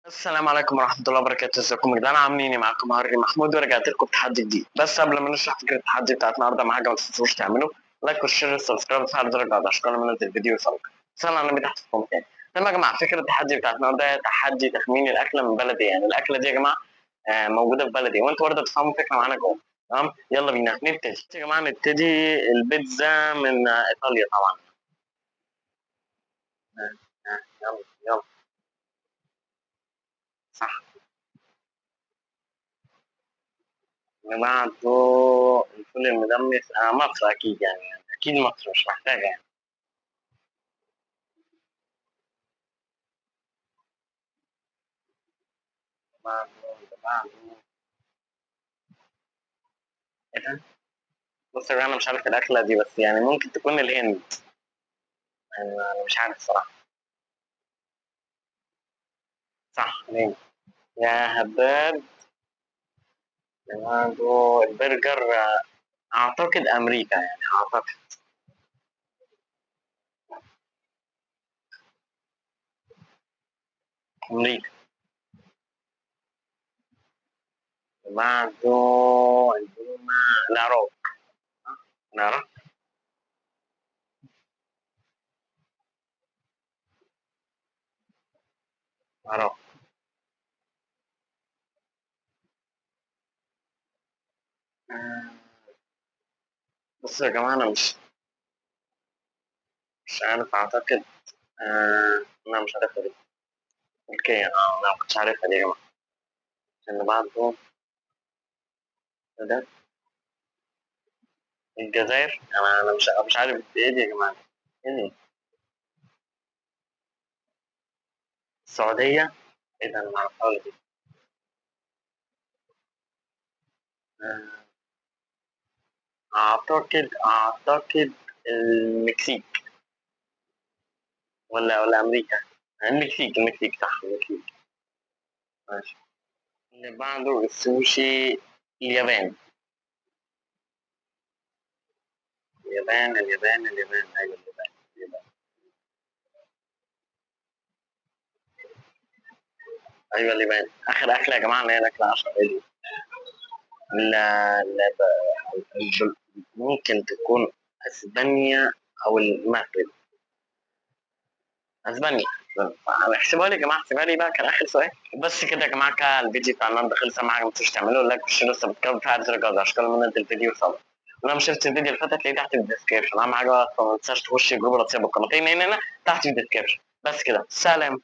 السلام عليكم ورحمة الله وبركاته. ازيكم يا جدعان، عاملين ايه؟ معاكم هاري محمود ورجعت لكم بتحدي جديد. بس قبل ما نشرح فكرة التحدي بتاعت النهارده، مع حاجة ما تنسوش تعملوا like وال share وال subscribe وتفعلوا زر الجرس عشان كل ما ننزل فيديو يوصلك. صلوا على النبي تحت في الكومنتات. تمام يا جماعة، فكرة التحدي بتاعت النهارده هي تحدي تخمين الأكلة من بلدي. يعني الأكلة دي يا جماعة، موجودة في بلدي، وانتوا برضه تفهموا الفكرة معانا جوه. تمام، يلا بينا نبتدي يا جماعة. نبتدي البيتزا من إيطاليا طبعا. يلا يلا، صح. اللي بعده الفول المدمس، مصر أكيد، يعني أكيد مصر، مش محتاجة يعني. اللي بعده إيه ده؟ بص يا جماعة، أنا مش عارف الأكلة دي، بس يعني ممكن تكون الهند، أنا مش عارف الصراحة. صح، الهند يا هباب. اللي بعده البرجر، أعتقد أمريكا، يعني أعتقد أمريكا. اللي بعده العراق، العراق، العراق. بصوا يا جماعة، أنا مش عارف، أعتقد، أنا مش عارفها دي. أوكي، أنا ما كنتش عارفها دي يا جماعة. اللي بعده ده الجزائر، أنا مش عارف إيه دي يا جماعة، إيه دي؟ السعودية، إيه ده؟ أنا ما أعرفهاش دي. أعتقد المكسيك ولا أمريكا. المكسيك، المكسيك صح، المكسيك. ماشي. اللي بعده السوشي، اليابان، اليابان، اليابان، اليابان، أيوة اليابان، اليابان، أيوة اليابان. آخر أكلة يا جماعة اللي هي الأكلة 10 دي. لا، لا، ممكن تكون أسبانيا أو المغرب. أسبانيا. احسبوها لي يا جماعة، احسبوها لي بقى، كان آخر سؤال. بس كده يا جماعة، كان الفيديو بتاع النهارده خلص. أهم حاجة ما تنسوش تعملوا like و share و subscribe وتفعلوا زر الجرس عشان كل ما ننزل فيديو يوصلك. ولو ما شفت الفيديو اللي فات هتلاقيه تحت في ال description. أهم حاجة ما تنساش تخش group الواتساب والقناتين هنا تحت في ال description. بس كده، سلام.